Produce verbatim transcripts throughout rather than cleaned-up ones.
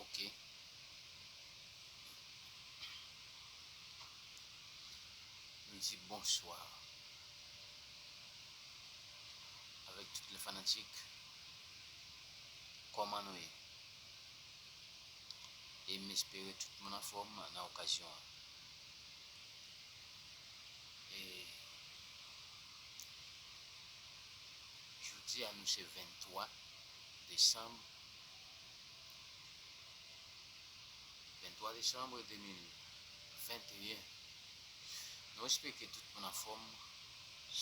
Ok. Nou di bonswa avèk tout lè fanatik. Kòman nou ye? E m espere tout moun anfòm nan okazyon an. E jodi a nou se venntwa desanm, venntwa desanm de mil venteyen. Nou espere ke tout moun anfòm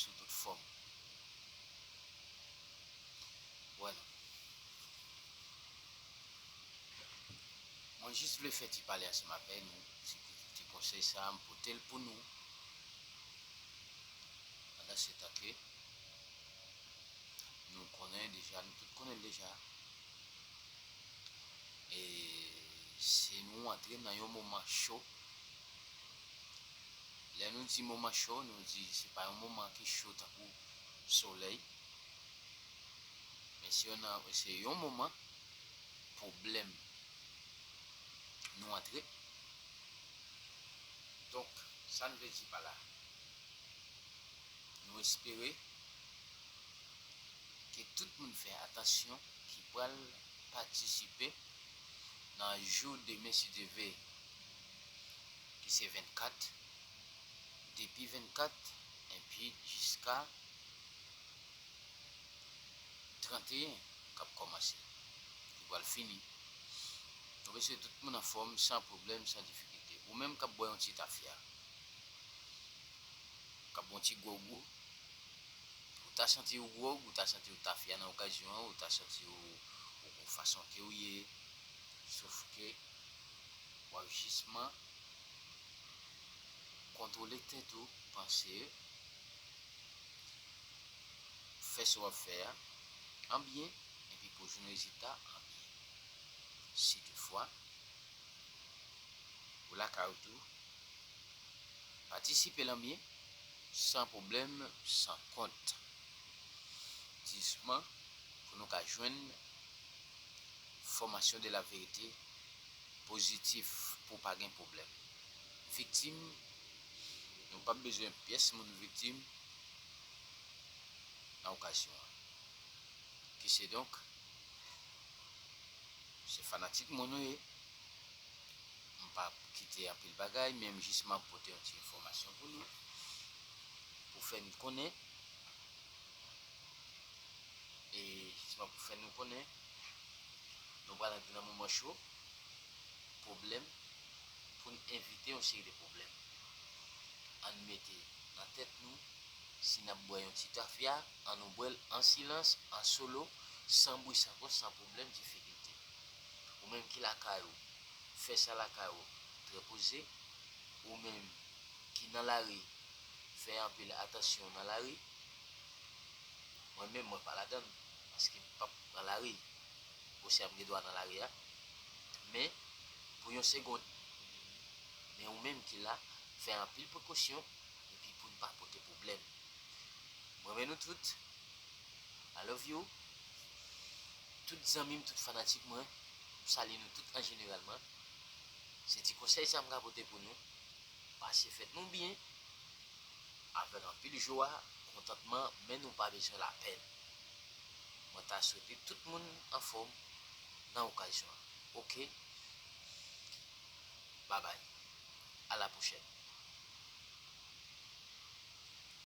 sou tout fòm. Wè nou. Mwen jis vle fè ti pale ansanm avè nou, ti, ti konsèy sa a, m pote l pou nou. Pandan se tan ke nou konnen deja, nou tout konnen l deja. E se nou antre nan yon moman cho. Lè nou di moman cho, nou di se pa yon moman ki cho tankou solèy, men se yon, se yon moman pwoblèm nou antre. Donk, sa n vle di pa la, nou espere ke tout moun fè atansyon ki pral patisipe nan jou demen, si Dye vle, ki se vennkat, depi vennkat, enpi jiska tranteyen k ap kòmanse, ki pral fini. Nou bezwen tout moun anfòm, san pwoblèm, san difikilte. Ou menm k ap bwè yon ti tafya, k ap bwè yon ti gwòg ou, ou ta santi w gwòg, ou ta santi w tafya nan okazyon an, ou ta santi w, w gon fason ke w ye, sof ke w ap jisman kontwole tèt ou, panse, fè sa w ap fè a an byen, epi pou w jwenn rezilta an byen. Si toutfwa ou lakay ou tou, patisipe l an byen, san pwoblèm, san kont. Jisman pou nou ka jwenn fòmasyon de la verite pozitif, pou pa gen pwoblèm. Viktim, nou p ap bezwen pyès moun viktim nan okazyon an. Ki se donk, se fanatik mwen nou ye. M p ap kite anpil bagay, men m jisman pote yon ti enfòmasyon pou nou, pou fè n konnen, e jisman pou fè nou konnen, nou pral antre nan moman cho, pwoblèm, pou n evite yon seri de pwoblèm. Ann mete nan tèt nou, si n ap bwè yon ti tafya, ann nou bwè l an silans, an solo, san bri, san kont, san pwoblèm, difikilte. Ou menm ki lakay ou, fè sa lakay ou, trè poze. Ou menm ki nan lari, fè anpil atansyon nan lari. Mwen menm, mwen pa ladann, paske m p ap nan lari. Osè m gen dwa nan lari a, men pou yon segonn. Men ou menm ki la, fè anpil prekosyon, epi pou n pa pote pwoblèm. M renmen nou tout. I love you. Tout zanmi m, tout fanatik mwen, m salye nou tout an jeneralman. Se ti konsèy sa m ka pote pou nou. Pase fèt nou byen, avèk anpil jwa, kontantman, men nou pa bezwen lapenn. Mwen ta swete tout moun anfòm nan okazyon an. Ok? Babay. A la pwochèn.